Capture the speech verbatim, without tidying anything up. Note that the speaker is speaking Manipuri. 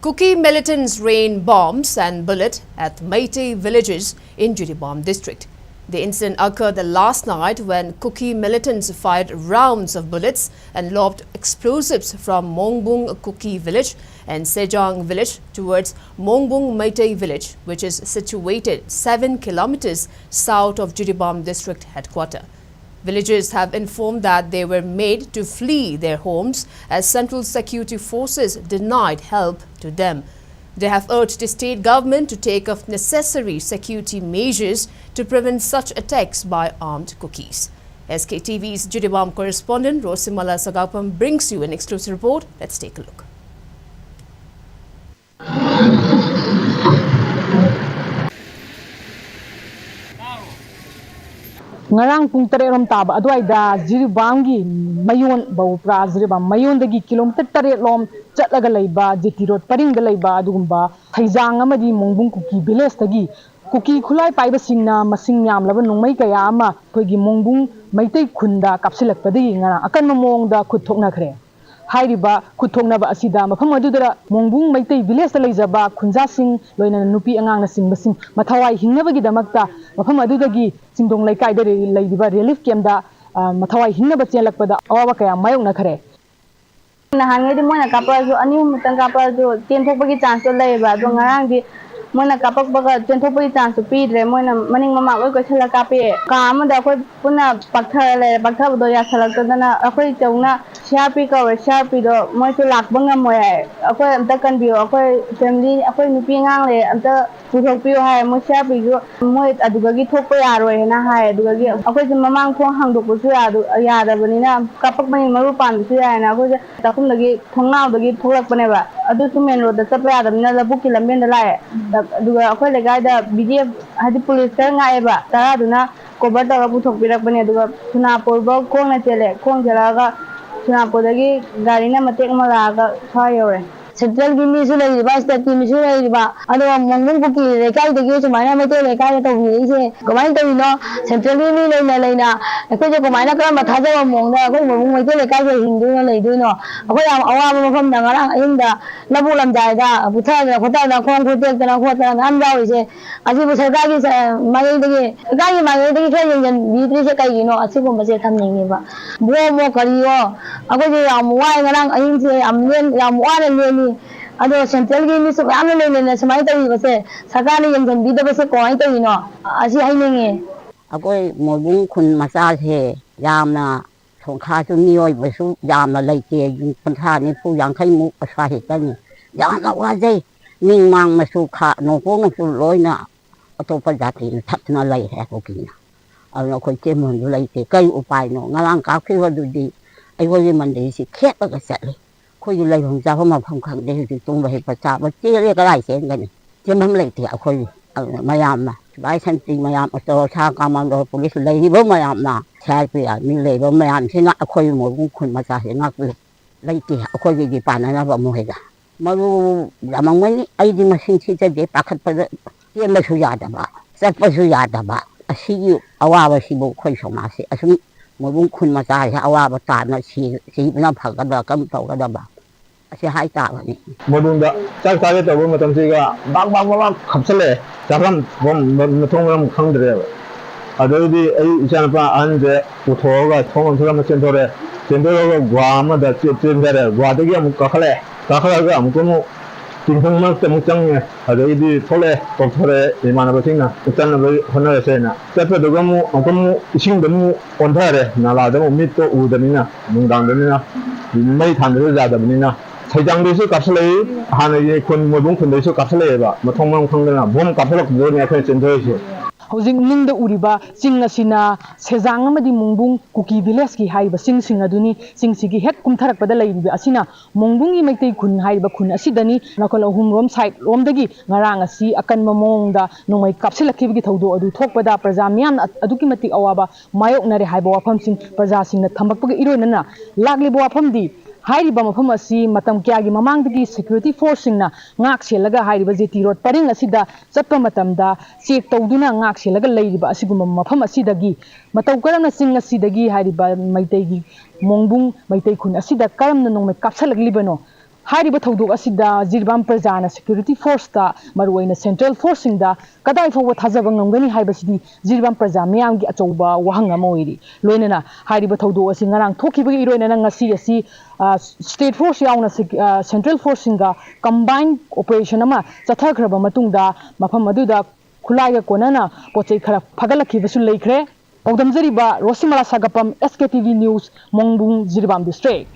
Kuki militants rained bombs and bullets at Meitei villages in Jiribam district. The incident occurred last night when Kuki militants fired rounds of bullets and lobbed explosives from Mongbung Kuki village and Sejang village towards Mongbung Meitei village, which is situated seven kilometers south of Jiribam district headquarter. Villagers have informed that they were made to flee their homes as central security forces denied help to them. They have urged the state government to take up necessary security measures to prevent such attacks by armed Kukis. S K T V's Jiribam correspondent Rosimala Sagapam brings you an exclusive report. Let's take a look. ꯉꯔꯥꯡ ꯄꯨꯡ ꯇꯔꯦꯠ ꯔꯣꯝ ꯇꯥꯕ ꯑꯗꯨꯋꯥꯏꯗ ꯖꯤꯔꯤꯕꯥꯝꯒꯤ ꯃꯌꯣꯟ, ꯕꯧꯄ꯭ꯔꯥ ꯖꯤꯔꯤꯕꯥꯝ ꯃꯌꯣꯟꯗꯒꯤ ꯀꯤꯂꯣꯃꯤꯇꯔ ꯇꯔꯦꯠ ꯂꯣꯝ ꯆꯠꯂꯒ ꯂꯩꯕ ꯖꯦꯇꯤ ꯔꯣꯗ ꯄꯔꯤꯡꯗ ꯂꯩꯕ ꯑꯗꯨꯒꯨꯝꯕ ꯊꯩꯖꯥꯡ ꯑꯃꯗꯤ ꯃꯣꯡꯕꯨꯡ ꯀꯨꯀꯤ ꯚꯤꯂꯦꯖꯇꯒꯤ ꯀꯨꯀꯤ ꯈꯨꯠꯂꯥꯏ ꯄꯥꯏꯕꯁꯤꯡꯅ ꯃꯁꯤꯡ ꯌꯥꯝꯂꯕ ꯅꯣꯡꯃꯩ ꯀꯌꯥ ꯑꯃ ꯑꯩꯈꯣꯏꯒꯤ ꯃꯣꯡꯕꯨꯡ ꯃꯩꯇꯩ ꯈꯨꯟꯗ ꯀꯥꯞꯁꯤꯜꯂꯛꯄꯗꯒꯤ ꯉꯔꯥꯡ ꯑꯀꯟꯕ ꯃꯑꯣꯡꯗ ꯈꯨꯠ ꯊꯣꯛꯅꯈ꯭ꯔꯦ꯫ ꯍꯥꯏꯔꯤꯕ ꯈꯨꯠ ꯊꯣꯛꯅꯕ ꯑꯁꯤꯗ ꯃꯐꯝ ꯑꯗꯨꯗ ꯃꯣꯡꯕꯨꯡ ꯃꯩꯇꯩ ꯚꯤꯂꯦꯖꯇ ꯂꯩꯖꯕ ꯈꯨꯟꯖꯥꯁꯤꯡ, ꯂꯣꯏꯅꯅ ꯅꯨꯄꯤ ꯑꯉꯥꯡꯅꯆꯤꯡꯕꯁꯤꯡ ꯃꯊꯋꯥꯏ ꯍꯤꯡꯅꯕꯒꯤꯗꯃꯛꯇ ꯃꯐꯝ ꯑꯗꯨꯗꯒꯤ ꯆꯤꯡꯗꯣꯡ ꯂꯩꯀꯥꯏꯗ ꯂꯩꯔꯤꯕ ꯔꯤꯂꯤꯐ ꯀꯦꯝꯗ, ꯑ, ꯃꯊꯋꯥꯏ ꯍꯤꯡꯅꯕ ꯆꯦꯜꯂꯛꯄꯗ ꯑꯋꯥꯕ ꯀꯌꯥ ꯃꯥꯌꯣꯛꯅꯈ꯭ꯔꯦ꯫ ꯅꯍꯥꯟꯉꯩꯗꯤ ꯃꯣꯏꯅ ꯀꯥꯞꯄꯛꯑꯁꯨ, ꯑꯅꯤ ꯑꯍꯨꯝ ꯃꯨꯛꯇꯪ ꯀꯥꯞꯄꯛꯑꯁꯨ, ꯆꯦꯟꯊꯣꯛꯄꯒꯤ ꯆꯥꯟꯁꯇꯣ ꯂꯩꯌꯦꯕ꯫ ꯑꯗꯣ ꯉꯔꯥꯡꯗꯤ ꯃꯣꯏꯅ ꯀꯥꯞꯄꯛꯄꯒ ꯆꯦꯟꯊꯣꯛꯄꯒꯤ ꯆꯥꯟꯁꯇꯣ ꯄꯤꯗ꯭ꯔꯦ꯫ ꯃꯣꯏꯅ ꯃꯅꯤꯡ ꯃꯃꯥꯡ ꯂꯣꯏ ꯀꯣꯏꯁꯜꯂ ꯀꯥꯞꯄꯛꯑꯦ꯫ ꯀꯥ ꯑꯃꯗ ꯑꯩꯈꯣꯏ ꯄꯨꯟꯅ ꯄꯥꯛꯊꯔ ꯂꯩꯔꯦ꯫ ꯄꯥꯛꯊꯕꯗꯣ ꯌꯥꯁꯜꯂꯛꯇꯗꯅ ꯑꯩꯈꯣꯏ ꯆꯧꯅ ꯁꯤ ꯑꯥꯔ ꯄꯤ ꯀꯧꯔꯦ꯫ ꯁꯤ ꯑꯥꯔ ꯄꯤꯗꯣ ꯃꯣꯏꯁꯨ ꯂꯥꯛꯄ ꯉꯝꯃꯣꯏ ꯍꯥꯏ꯫ ꯑꯩꯈꯣꯏ ꯑꯝꯇ ꯀꯟꯕꯤꯌꯣ, ꯑꯩꯈꯣꯏ ꯐꯦꯃꯤꯂꯤ, ꯑꯩꯈꯣꯏ ꯅꯨꯄꯤ ꯑꯉꯥꯡ ꯂꯩ, ꯑꯝꯇ ꯄꯨꯊꯣꯛꯄꯤꯌꯣ ꯍꯥꯏ꯫ ꯃꯣꯏ ꯁꯤ ꯑꯥꯔ ꯄꯤꯁꯨ ꯃꯣꯏ ꯑꯗꯨꯗꯒꯤ ꯊꯣꯛꯄ ꯌꯥꯔꯣꯏ ꯍꯥꯏꯅ ꯍꯥꯏ꯫ ꯑꯗꯨꯗꯒꯤ ꯑꯩꯈꯣꯏꯁꯦ ꯃꯃꯥꯡ ꯊꯣꯡ ꯍꯥꯡꯗꯣꯛꯄꯁꯨ ꯌꯥꯗ-, ꯌꯥꯗꯕꯅꯤꯅ ꯀꯥꯞꯄꯛꯄꯅꯤ, ꯃꯔꯨ ꯄꯥꯟꯕꯁꯨ ꯌꯥꯏꯅ ꯑꯩꯈꯣꯏꯁꯦ ꯆꯥꯛꯈꯨꯝꯗꯒꯤ ꯊꯣꯡꯅꯥꯎꯗꯒꯤ ꯊꯣꯛꯂꯛꯄꯅꯦꯕ꯫ ꯑꯗꯨꯁꯨ ꯃꯦꯟ ꯔꯣꯗꯇ ꯆꯠꯄ ꯌꯥꯗꯕꯅꯤꯅ ꯂꯧꯕꯨꯛꯀꯤ ꯂꯝꯕꯦꯟꯗ ꯂꯥꯛꯑꯦ꯫ ꯑꯗꯨꯒ ꯑꯩꯈꯣꯏ ꯂꯩꯀꯥꯏꯗ ꯕꯤ ꯖꯤ ꯑꯦꯐ, ꯍꯥꯏꯗꯤ ꯄꯨꯂꯤꯁ ꯈꯔ ꯉꯥꯛꯑꯦꯕ, ꯇꯔꯥꯗꯨꯅ ꯀꯣꯚꯔ ꯇꯧꯔꯒ ꯄꯨꯊꯣꯛꯄꯤꯔꯛꯄꯅꯦ꯫ ꯑꯗꯨꯒ ꯁꯣꯅꯥꯄꯨꯔꯐꯧ ꯈꯣꯡꯅ ꯆꯦꯜꯂꯦ꯫ ꯈꯣꯡ ꯆꯦꯜꯂꯛꯑꯒ ꯁꯣꯅꯥꯄꯨꯔꯗꯒꯤ ꯒꯥꯔꯤꯅ ꯃꯇꯦꯛ ꯑꯃ ꯂꯥꯛꯑꯒ ꯁ꯭ꯋꯥꯏ ꯌꯧꯔꯦ꯫ ꯁꯦꯟꯇ꯭ꯔꯦꯜꯒꯤ ꯃꯤꯁꯨ ꯂꯩꯔꯤꯕ, ꯁ꯭ꯇꯦꯠꯀꯤ ꯃꯤꯁꯨ ꯂꯩꯔꯤꯕ, ꯑꯗꯨꯒ ꯃꯣꯡꯕꯨꯡ ꯀꯨꯀꯤ ꯂꯩꯀꯥꯏꯗꯒꯤ ꯁꯨꯃꯥꯏꯅ ꯃꯩꯇꯩ ꯂꯩꯀꯥꯏꯗ ꯇꯧꯕꯤꯔꯛꯏꯁꯦ ꯀꯃꯥꯏꯅ ꯇꯧꯔꯤꯅꯣ? ꯁꯦꯟꯇ꯭ꯔꯦꯜꯒꯤ ꯃꯤ ꯂꯩꯅ ꯂꯩꯅ ꯑꯩꯈꯣꯏꯁꯦ ꯀꯃꯥꯏꯅ, ꯀꯔꯝꯕ ꯊꯥꯖꯕ ꯃꯑꯣꯡꯗ ꯑꯩꯈꯣꯏ ꯃꯣꯡꯕꯨꯡ ꯃꯩꯇꯩ ꯂꯩꯀꯥꯏꯁꯦ ꯍꯤꯡꯗꯣꯏꯅꯣ, ꯂꯩꯗꯣꯏꯅꯣ? ꯑꯩꯈꯣꯏ ꯌꯥꯝ ꯑꯋꯥꯕ ꯃꯐꯝꯗ ꯉꯔꯥꯡ ꯑꯍꯤꯡꯗ ꯂꯧꯕꯨꯛ ꯂꯝꯖꯥꯏꯗ ꯄꯨꯊꯗꯅ ꯈꯣꯠꯇꯗꯅ, ꯈꯣꯡ ꯈꯨꯠ ꯇꯦꯛꯇꯅ ꯈꯣꯠꯇꯅ ꯃꯌꯥꯝ ꯌꯥꯎꯔꯤꯁꯦ, ꯑꯁꯤꯕꯨ ꯁꯔꯀꯥꯔꯒꯤ ꯁ-, ꯃꯥꯏꯀꯩꯗꯒꯤ, ꯁꯔꯀꯥꯔꯒꯤ ꯃꯥꯏꯀꯩꯗꯒꯤ ꯈꯔ ꯌꯦꯡꯁꯤꯟꯕꯤꯗ꯭ꯔꯤꯁꯦ ꯀꯩꯒꯤꯅꯣ? ꯑꯁꯤꯒꯨꯝꯕꯁꯦ ꯊꯝꯅꯤꯡꯉꯦꯕ꯫ ꯕꯣꯝꯑꯣ ꯀꯔꯤꯑꯣ, ꯑꯩꯈꯣꯏꯁꯦ ꯌꯥꯝ ꯋꯥꯏ, ꯉꯔꯥꯡ ꯑꯍꯤꯡꯁꯦ ꯌꯥꯝ ꯂꯦꯟ-, ꯌꯥꯝ ꯋꯥꯅ ꯂꯦꯜꯂꯤ꯫ ꯑꯗꯣ ꯁꯦꯟꯇ꯭ꯔꯦꯜꯒꯤ ꯃꯤꯁꯨ ꯃꯌꯥꯝꯅ ꯂꯩ ꯂꯩꯅ ꯁꯨꯃꯥꯏꯅ ꯇꯧꯔꯤꯕꯁꯦ, ꯁꯔꯀꯥꯔꯅ ꯌꯦꯡꯁꯤꯟꯕꯤꯗꯕꯁꯦ ꯀꯃꯥꯏꯅ ꯇꯧꯔꯤꯅꯣ? ꯑꯁꯤ ꯍꯥꯏꯅꯤꯡꯉꯦ꯫ ꯑꯩꯈꯣꯏ ꯃꯣꯏꯕꯨꯡ ꯈꯨꯟ ꯃꯆꯥꯁꯦ ꯌꯥꯝꯅ, ꯁꯣꯡꯈꯥꯁꯨ ꯃꯤꯑꯣꯏꯕꯁꯨ ꯌꯥꯝꯅ ꯂꯩꯇꯦ, ꯌꯨꯝ ꯀꯨꯟꯊ꯭ꯔꯥ, ꯅꯤꯐꯨ, ꯌꯥꯡꯈꯩꯃꯨꯛ ꯑꯁ꯭ꯋꯥꯏ ꯈꯛꯇꯅꯤ꯫ ꯌꯥꯝꯅ ꯋꯥꯖꯩ꯫ ꯅꯤꯡ ꯃꯥꯡ ꯃꯆꯨ ꯈꯥ ꯅꯣꯡꯄꯣꯛ ꯅꯣꯡꯆꯨ ꯂꯣꯏꯅ ꯑꯇꯣꯞꯄ ꯖꯥꯇꯤꯅ ꯊꯠꯇꯅ ꯂꯩꯔꯦ ꯀꯨꯀꯤꯅ꯫ ꯑꯗꯨꯅ ꯑꯩꯈꯣꯏ ꯆꯦꯟꯐꯝꯁꯨ ꯂꯩꯇꯦ꯫ ꯀꯔꯤ ꯎꯄꯥꯏꯅꯣ? ꯉꯔꯥꯡ ꯀꯥꯞꯈꯤꯕꯗꯨꯗꯤ ꯑꯩꯈꯣꯏꯒꯤ ꯃꯟꯗꯤꯔꯁꯤ ꯈꯦꯠꯂꯒ ꯆꯠꯂꯤ꯫ ꯑꯩꯈꯣꯏꯒꯤ ꯂꯩꯐꯝ ꯆꯥꯐꯝ ꯃꯐꯝ ꯈꯪꯗꯦ꯫ ꯍꯧꯖꯤꯛ ꯇꯨꯝꯕ ꯍꯤꯞꯄ ꯆꯥꯕ ꯆꯦꯜꯂꯦ, ꯀꯗꯥꯏ ꯆꯦꯟꯒꯅꯤ? ꯆꯦꯟꯐꯝ ꯂꯩꯇꯦ ꯑꯩꯈꯣꯏꯒꯤ꯫ ꯑꯗꯨꯅ ꯃꯌꯥꯝꯅ, ꯁꯤꯐꯥꯏ ꯁꯟꯇ꯭ꯔꯤ ꯃꯌꯥꯝ, ꯑꯆꯧ ꯑꯁꯥꯡ ꯀꯃꯥꯟꯗꯣ, ꯄꯨꯂꯤꯁ ꯂꯩꯔꯤꯕ ꯃꯌꯥꯝꯅ, ꯁꯤ ꯑꯥꯔ ꯄꯤ ꯑꯥꯔ ꯃꯤ ꯂꯩꯕ ꯃꯌꯥꯝꯁꯤꯅ ꯑꯩꯈꯣꯏ ꯃꯣꯏꯕꯨꯡ ꯈꯨꯟ ꯃꯆꯥꯁꯦ ꯉꯥꯛꯄꯤꯌꯨ꯫ ꯂꯩꯇꯦ ꯑꯩꯈꯣꯏꯒꯤꯗꯤ ꯄꯥꯟꯅꯅꯕ ꯃꯣꯏꯗ꯫ ꯃꯔꯨ ꯌꯥꯝꯃꯝꯒꯅꯤ, ꯑꯩꯗꯤ ꯃꯁꯤꯡ ꯊꯤꯖꯗꯦ, ꯄꯥꯈꯠꯄꯗ ꯆꯦꯟꯕꯁꯨ ꯌꯥꯗꯕ, ꯆꯠꯄꯁꯨ ꯌꯥꯗꯕ꯫ ꯑꯁꯤꯒꯤ ꯑꯋꯥꯕꯁꯤꯕꯨ ꯑꯩꯈꯣꯏ ꯁꯃꯥꯖꯁꯦ ꯑꯁꯨꯝ ꯃꯣꯏꯕꯨꯡ ꯈꯨꯟ ꯃꯆꯥꯁꯦ ꯑꯋꯥꯕ ꯇꯥꯅ ꯁꯤ-, ꯁꯤꯕꯅ ꯐꯒꯗ꯭ꯔꯥ, ꯀꯔꯝ ꯇꯧꯒꯗꯕ? ꯑꯁꯤ ꯍꯥꯏꯇꯥꯕꯅꯤ꯫ ꯃꯣꯏꯕꯨꯡꯗ ꯆꯥꯛ ꯆꯥꯒꯦ ꯇꯧꯕ ꯃꯇꯝꯁꯤꯒ ꯕꯥꯛ ꯕꯥꯛ ꯕꯥꯛ ꯕꯥꯛ ꯈꯞꯆꯜꯂꯛꯑꯦ꯫ ꯆꯥꯐꯝ ꯊꯣꯡ ꯃ-, ꯃꯊꯣꯡ ꯃꯔꯝ ꯈꯪꯗ꯭ꯔꯦꯕ꯫ ꯑꯗꯩꯗꯤ ꯑꯩ ꯏꯆꯥꯅꯨꯄꯥ ꯑꯍꯟꯁꯦ ꯄꯨꯊꯣꯛꯑꯒ ꯊꯣꯡ ꯂꯣꯟꯁꯤꯜꯂꯝꯃ ꯆꯦꯟꯊꯣꯔꯛꯑꯦ꯫ ꯆꯦꯟꯊꯣꯔꯛꯑꯒ ꯒꯨꯍꯥ ꯑꯃꯗ ꯆꯦ-, ꯆꯦꯟꯊꯔꯦ꯫ ꯒꯨꯍꯥꯗꯒꯤ ꯑꯃꯨꯛ ꯀꯥꯈꯠꯂꯛꯑꯦ꯫ ꯀꯥꯈꯠꯂꯛꯑꯒ ꯑꯃꯨꯛꯀ ꯑꯃꯨꯛ ꯇꯤꯡꯈꯪ ꯃꯔꯛꯇ ꯑꯃꯨꯛ ꯆꯪꯉꯦ꯫ ꯑꯗꯩꯗꯤ ꯊꯣꯛꯂꯛꯑꯦ, ꯀꯧꯊꯣꯔꯛꯑꯦ ꯏꯃꯥꯟꯅꯕꯁꯤꯡꯅ꯫ ꯆꯠꯅꯕ ꯍꯣꯠꯅꯔꯁꯦꯅ꯫ ꯆꯠꯄꯗꯨꯒ ꯑꯃꯨꯛ, ꯑꯃꯨꯛꯀ ꯑꯃꯨꯛ ꯏꯁꯤꯡꯗ ꯑꯃꯨꯛ ꯑꯣꯟꯊꯔꯦ꯫ ꯅꯥꯂꯥꯗ ꯑꯃꯨꯛ, ꯃꯤꯠꯇꯣ ꯎꯗꯕꯅꯤꯅ, ꯅꯨꯡꯗꯥꯡꯗꯅꯤꯅ, ꯃꯩ ꯊꯥꯟꯗꯕ ꯌꯥꯗꯕꯅꯤꯅ꯫ ꯁꯩꯗꯥꯡꯗꯩꯁꯨ ꯀꯥꯞꯁꯤꯜꯂꯛꯏ, ꯍꯥꯟꯅꯒꯤ ꯈꯨꯟ, ꯃꯣꯏꯕꯨꯡ ꯈꯨꯟꯗꯩꯁꯨ ꯀꯥꯞꯁꯤꯜꯂꯛꯑꯦꯕ꯫ ꯃꯊꯣꯡ ꯃꯔꯝ ꯈꯪꯗꯅ ꯕꯣꯝ ꯀꯥꯞꯁꯤꯜꯂꯛꯄꯗꯨꯗꯅꯦ ꯑꯩꯈꯣꯏꯅ ꯆꯦꯟꯊꯣꯔꯛꯏꯁꯦ꯫ ꯍꯧꯖꯤꯛ ꯅꯤꯡꯗ ꯎꯔꯤꯕ ꯆꯤꯡ ꯑꯁꯤꯅ ꯁꯦꯖꯥꯡ ꯑꯃꯗꯤ ꯃꯣꯡꯕꯨꯡ ꯀꯨꯀꯤ ꯚꯤꯂꯦꯖꯀꯤ ꯍꯥꯏꯔꯤꯕ ꯆꯤꯡꯁꯤꯡ ꯑꯗꯨꯅꯤ꯫ ꯆꯤꯡꯁꯤꯒꯤ ꯍꯦꯛ ꯀꯨꯝꯊꯔꯛꯄꯗ ꯂꯩꯔꯤꯕ ꯑꯁꯤꯅ ꯃꯣꯡꯕꯨꯡꯒꯤ ꯃꯩꯇꯩ ꯈꯨꯟ ꯍꯥꯏꯔꯤꯕ ꯈꯨꯟ ꯑꯁꯤꯗꯅꯤ꯫ ꯅꯥꯀꯜ ꯑꯍꯨꯝꯔꯣꯝ ꯁꯥꯏꯠ ꯂꯣꯝꯗꯒꯤ ꯉꯔꯥꯡ ꯑꯁꯤ ꯑꯀꯟꯕ ꯃꯑꯣꯡꯗ ꯅꯣꯡꯃꯩ ꯀꯥꯞꯁꯤꯜꯂꯛꯈꯤꯕꯒꯤ ꯊꯧꯗꯣꯛ ꯑꯗꯨ ꯊꯣꯛꯄꯗ ꯄ꯭ꯔꯖꯥ ꯃꯤꯌꯥꯝꯅ ꯑꯗꯨꯛꯀꯤ ꯃꯇꯤꯛ ꯑꯋꯥꯕ ꯃꯥꯌꯣꯛꯅꯔꯦ ꯍꯥꯏꯕ ꯋꯥꯐꯝꯁꯤꯡ ꯄ꯭ꯔꯖꯥꯁꯤꯡꯅ ꯊꯝꯂꯛꯄꯒ ꯏꯔꯣꯏꯅꯅ ꯂꯥꯛꯂꯤꯕ ꯋꯥꯐꯝꯗꯤ ꯍꯥꯏꯔꯤꯕ ꯃꯐꯝ ꯑꯁꯤ ꯃꯇꯝ ꯀꯌꯥꯒꯤ ꯃꯃꯥꯡꯗꯒꯤ security forceꯁꯤꯡꯅ ꯉꯥꯛ ꯁꯦꯜꯂꯒ ꯍꯥꯏꯔꯤꯕ J T road ꯄꯔꯤꯡ ꯑꯁꯤꯗ ꯆꯠꯄ ꯃꯇꯝꯗ check ꯇꯧꯗꯨꯅ ꯉꯥꯛ ꯁꯦꯜꯂꯒ ꯂꯩꯔꯤꯕ ꯑꯁꯤꯒꯨꯝꯕ ꯃꯐꯝ ꯑꯁꯤꯗꯒꯤ ꯃꯇꯧ ꯀꯔꯝꯅ ꯆꯤꯡ ꯑꯁꯤꯗꯒꯤ ꯍꯥꯏꯔꯤꯕ ꯃꯩꯇꯩꯒꯤ ꯃꯣꯡꯕꯨꯡ ꯃꯩꯇꯩ ꯈꯨꯟ ꯑꯁꯤꯗ ꯀꯔꯝꯅ ꯅꯣꯡꯃꯩ ꯀꯥꯞꯁꯤꯜꯂꯛꯂꯤꯕꯅꯣ? ꯍꯥꯏꯔꯤꯕ ꯊꯧꯗꯣꯛ ꯑꯁꯤꯗ ꯖꯤꯔꯤꯕꯥꯝ ꯄ꯭ꯔꯖꯥꯅ security forceꯇ, ꯃꯔꯨꯑꯣꯏꯅ central forceꯁꯤꯡꯗ ꯀꯗꯥꯏ ꯐꯥꯎꯕ ꯊꯥꯖꯕ ꯉꯝꯒꯅꯤ ꯍꯥꯏꯕꯁꯤꯗꯤ ꯖꯤꯔꯤꯕꯥꯝ ꯄ꯭ꯔꯖꯥ ꯃꯤꯌꯥꯝꯒꯤ ꯑꯆꯧꯕ ꯋꯥꯍꯪ ꯑꯃ ꯑꯣꯏꯔꯤ꯫ ꯂꯣꯏꯅꯅ ꯍꯥꯏꯔꯤꯕ ꯊꯧꯗꯣꯛ ꯑꯁꯤ ꯉꯔꯥꯡ ꯊꯣꯛꯈꯤꯕꯒ ꯏꯔꯣꯏꯅꯅ ꯉꯁꯤ ꯑꯁꯤ, ꯑ, state force ꯌꯥꯎꯅ sec-, ꯑ, central forceꯁꯤꯡꯒ combine operation ꯑꯃ ꯆꯠꯊꯈ꯭ꯔꯕ ꯃꯇꯨꯡꯗ ꯃꯐꯝ ꯑꯗꯨꯗ ꯈꯨꯠꯂꯥꯏꯒ ꯀꯣꯟꯅꯅ ꯄꯣꯠ ꯆꯩ ꯈꯔ ꯐꯥꯒꯠꯂꯛꯈꯤꯕꯁꯨ ꯂꯩꯈ꯭ꯔꯦ꯫ ꯄꯥꯎꯗꯝꯖꯔꯤꯕ ꯔꯣꯁꯤꯃꯂꯥ ꯁꯥꯒꯞꯄꯝ, S K T V News, ꯃꯣꯡꯕꯨꯡ, Jiribam district꯫